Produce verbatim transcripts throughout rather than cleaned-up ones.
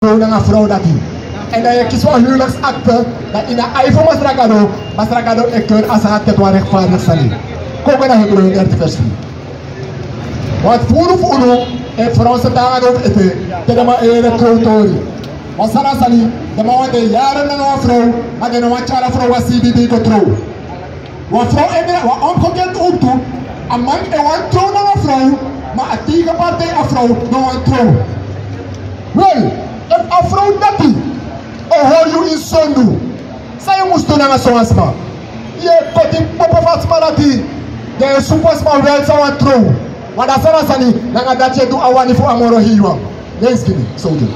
Trouw nanga frow dati. En dan yu e kisi wan huwelijksakte, dan ini a ai fu Masra Gado, Masra Gado e keur a sani dati wan rechtvaardig sani. Kon go na Hebreeën dertien vers drie. Want furu fu unu e frow seti nanga den fu ete, te den man e yere trowtori. Wan sani na sani, den man wani de yaren nanga wan frow, ma den no wani tyari a frow go a C B B go trow. Wan frow e de, wan omgekeerd ook tu. A man e wani trow nanga frow, ma a tegenpartij a frow no wani trow. Wel, efu a frow dati o hori yu ini sondu, san yu mus du nanga so wan sma? Yu e koti popo fu a sma dati, dan yu e suku a sma wel san wani trow. Ma dan san na sani, nanga dati yu e du a wani fu a moro hei wan. Leisi gi mi, soldier.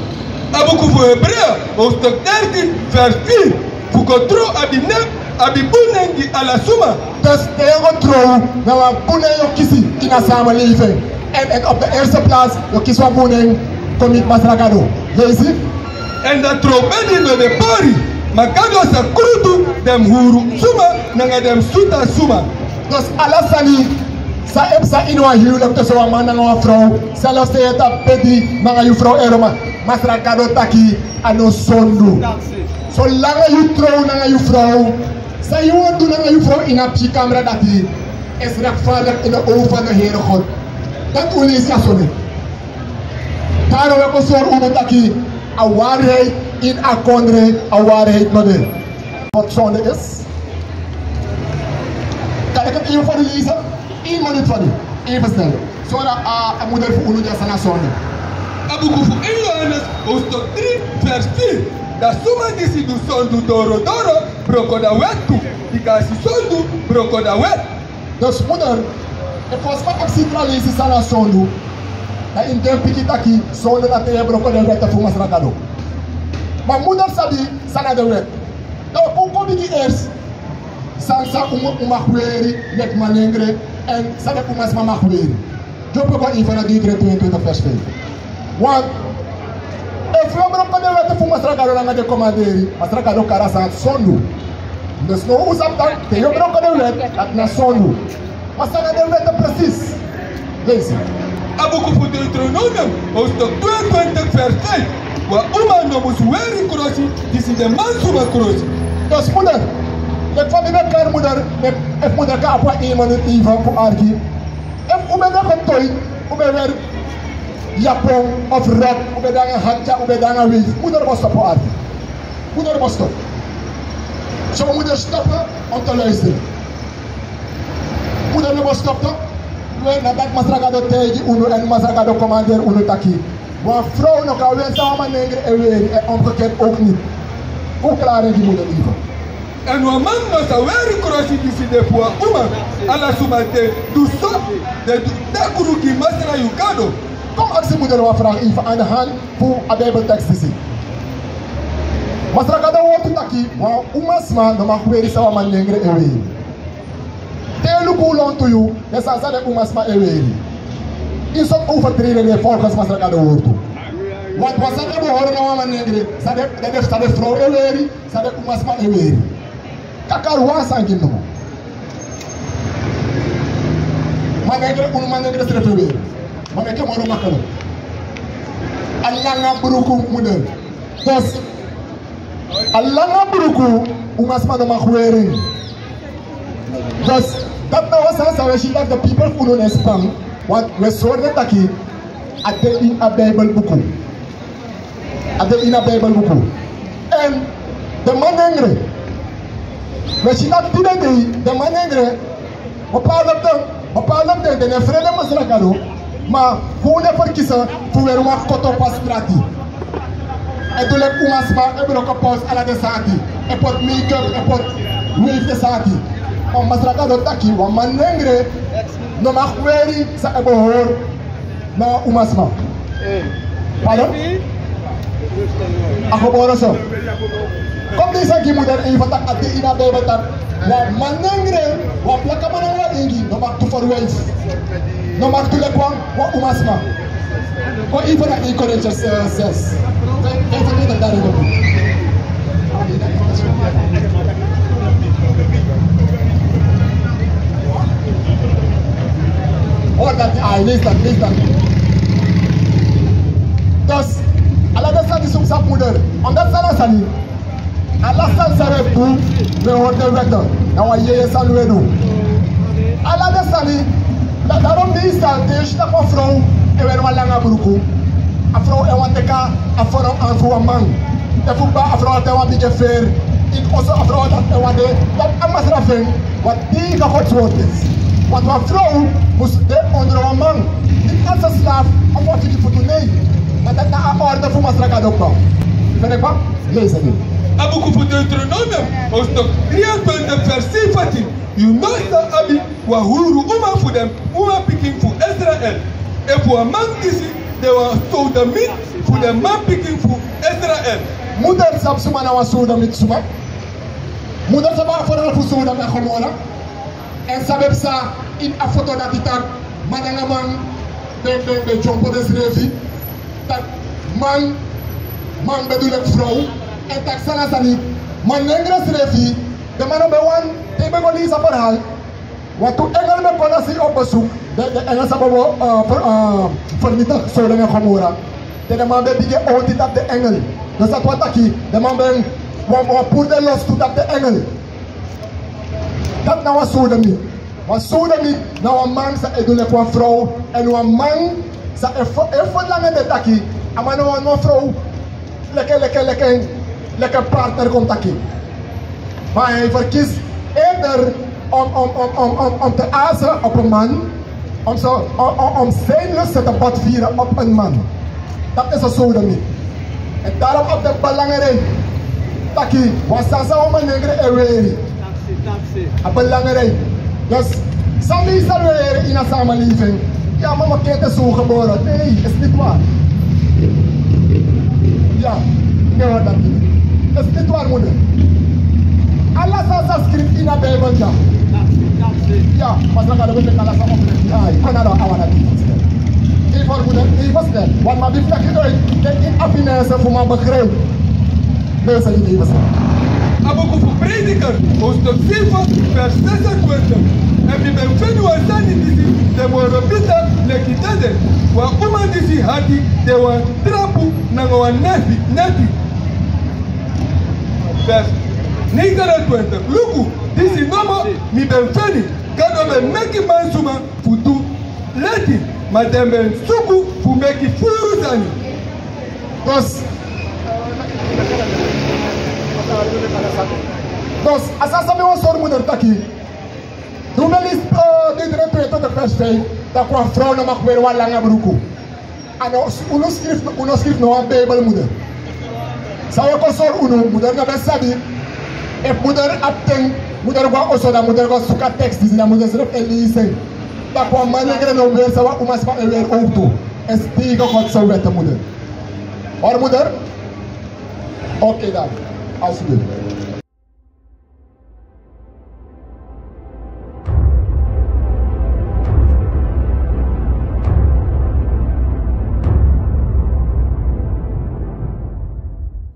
A buku fu Hebreeën, hoofdstuk dertien, vers vier. Fu go trow abi nen, abi bun nen gi ala suma. Dus te yu go trow, na wan bun nen yu o kisi ini a samenleving. En, en op de eerste plaats, yu o kisi wan bun nen kon miti Masra Gado. Leisi. En dan trowbedi no de pori, ma Gado sa krutu den mus huru suma, nanga den mus sutu suma. Dus ala sani san e psa ini wan huwelijk tussen wan man nanga wan frow, zelfs te yu e tan bedi nanga yu frow, eh, ma Masra Gado taki a no sondu. Solanga yu trow nanga yu frow, san yu wani du nanga yu frow ini a pikin kamra dati is rechtvaardig in de ogen van de Heere God. Dati un leisi a sani. Daarom wi e kon sori unu taki a waarheid in a kondre, a waarheid no de. Wat zonde is. Kan ik het even voor u lezen? Eén minuut voor u. Even snel. Zodat, ah, a moeder fu unu di a sani na sonde. A buku fu één Johannes, hoofdstuk drie, vers vier. Dan suma disi du sondu dorodoro, broko a wet tu. Bika a si sondu, broko a wet. Dus moeder, efu wan sma aksi yu fu leisi san na sondu, dan yu e denki taki sondu na te yu e broko den wet fu Masra Gado. Ma moeder sabi san na den wet. Dan un kon bigin eerst san, san un, un mag weri, leki manengre, en san den umasma mag weri. Yu o poko ini Deuteronomium tweeëntwintig vers vijf. Want efu yu e broko den wet fu Masra Gado nanga den komanderi, Masra Gado kari a sani sondu. Dus now un sabi taki te yu e broko den wet, dati na sondu. Ma san na den wet precies? Leisi. A buku fu Deuteronomium, hoofdstuk tweeëntwintig vers vijf. Wan uma no mus weri krosi disi de mansma krosi. Dus moeder, leki fa mi ben kari moeder, efu, efu moeder kan abi wan één minuut even fu arki. Efu un ben de getrouwd, un ben weri yapon of rok, un ben de nanga hatya, un ben de nanga weave, moeder mus stop arki. Moeder mus stop. So moeder stop om te luisteren. Moeder no mus stop toch? We, na dati Masra Gado taigi unu en Masra Gado komanderi unu taki wan frow no kan weri san wan manengre e weri, en omgekeerd ook niet. Un klari gi moeder even. En wan man no sa weri krosi disi de fu wan uma. Ala suma di e du so, di e du dagru gi Masra yu Gado. Kon aksi moeder wan vraag even aan de hand fu a Bijbeltekst disi. Masra Gado wortu taki wan umasma no mag weri san wan manengre e weri. Te yu luku lontu yu, den sani san den umasma e weri, yu so overtreden den volgens Masra Gado wortu. Want wan sani e behoren na wan manengre, san den, den, den, san den frow e weri, san den umasma e weri. Kakari wan sani gi mi nomo. Manengre, unu manengre srefi e weri. Ma meki en moro makkelijk. A langa bruku moeder. Dus a langa bruku umasma no mag weri. Dus dati na wan sani san wi e si taki den pipel fu unu no e span. Want wi e sori den taki a de ini a Bijbelbuku. A de ini a Bijbelbuku. En den manengre, wi e si taki tide dei den manengre, bepaalde den, bepaalde den, den no e frede Masra Gado, ma fu un no e ferkisi fu weri wan koto pasi strati. E du leki umasma, e broko pos, ala den sani dati. E poti make-up, e poti weave, den sani dati. Ma Masra Gado taki wan manengre no mag weri san e behoren na umasma. Pardon? A gebore so. Kon mi sani gi moeder even taki a de ini a Bijbel taki wan manengre, wan blakaman nanga wan ingi no mag tu verwijf. No mag tu leki wan, wan umasma. Kon even na één Korintiërs, eh, zes. Vijfentwintig, daar even. Hori dati, ai, leisi dati, leisi dati. Dus ala den sani Sumsa moeder, omdat sani na sani. Ala sani san we du, we hori den wèt. Na wan yeye sani we du. Ala den sani, da, daarom mi sa te yu si taki wan frow e weri wan langa bruku. A frow e wani teki a vorm fu wan man. Efu a frow e wani teki wan bigi feri. Ini oso a frow e wani de, dati a masra fu en. Wat die God so is. Want wan frow musu de onder wan man. Niet als een slaaf of wan figi futu, nee. Maar dati na a orde fu Masra Gado. Fene pa? Lees het niet. A buku fu Deuteronomium, hoofdstuk drieëntwintig, vers zeventien. Yu no sa abi wan huru uma fu den uma pikin fu Israel. Efu wan man disi de wan sodomiet fu den man pikin fu Israel. Moeder sabi suma na wan sodomiet suma. Moeder sabi a verhaal fu Sodom en Gomorra. Èn sabi psa ini a foto dati taki man nanga man ben, ben, ben dyompo densrefi. Taki man, man ben du leki frow. Èn taki sani na sani, man nengre srefi. Den man no ben wani, te ben go leisi a verhaal. Wantu engel ben kon na si op bezoek. De, de engel sabi bo, eh, ver-, eh, vernietig Sodom en Gomorra. Te den man ben bigin owti tapu den engel. Dus dati wani taki, den man ben wan, wan puru den lostu tapu den engel. Dati na wan sodomiet. Wan sodomiet na wan man san e du leki wan frow. Èn wan man san e fu, e fu langa de taki a man no wani wan frow leki, leki, leki, leki partner kon taki. Maar hij verkiest eerder om, om, om te azen op een man, om zo, om, om, om zijn lusten te botvieren op een man. Dat is een sodomiet. En daarom op de belangrijk taki, wan sani san wan man nengre e weri. A belangrijk. Dus san mi sa weri ini a samenleving. Ya, mama kente so geboren. Nee, is niet waar. Ya, nee, dat is niet waar, moeder. Ala sani san skrifi ini a Bijbel, ya. Ya, Masra Gado ben meki ala sani oprecht. Ai, kon na a wan dati. Even, moeder, even snel. Want mi abi fu taki uit, den ini a finesse fu mi begrijp. Mensen die leven zijn. A buku fu Prediker, hoofdstuk zeven, vers zesentwintig. Èn mi ben feni wan sani disi de moro bita leki dede. Wan uma disi ati de wan trapu nanga wan nefi, nefi. Vers negenentwintig. Luku, disi nomo mi ben feni. Gado ben meki man suma fu du leti, ma den ben suku fu meki furu sani. Dus, dus, a sani san mi wani sori moeder taki. Di un ben leisi, eh, Deuteronomium tweeëntwintig vers vijf, taki wan frow no mag weri wan langa bruku. A no, un no skrifi, un no skrifi no wan Bijbel, moeder. San wi e kon sori unu, moeder no ben sabi. Efu moeder abi ten, moeder go na oso, dan moeder go suku a tekst disi, dan moeder srefi e leisi en. Taki wan man nengre no weri san wan umasma e weri owktu. Is tegen God zijn wetten, moeder. Hoor, moeder? Oké dan, alsjeblieft.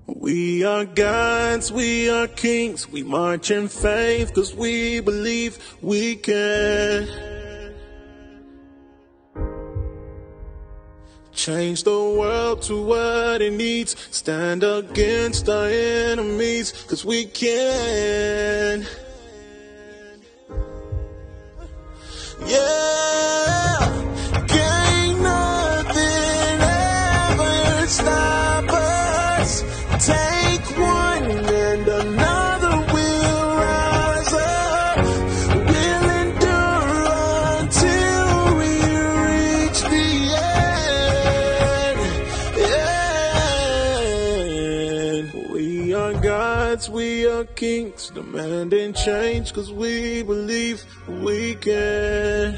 We are gods, we are kings, we march in faith 'cause we believe we can. Change the world to what it needs. Stand against our enemies, 'cause we can. Yeah, can't nothing ever stop us. Take one and another will rise up. We'll endure until we reach the end. Yeah. We are gods, we are kings, demanding change 'cause we believe we can.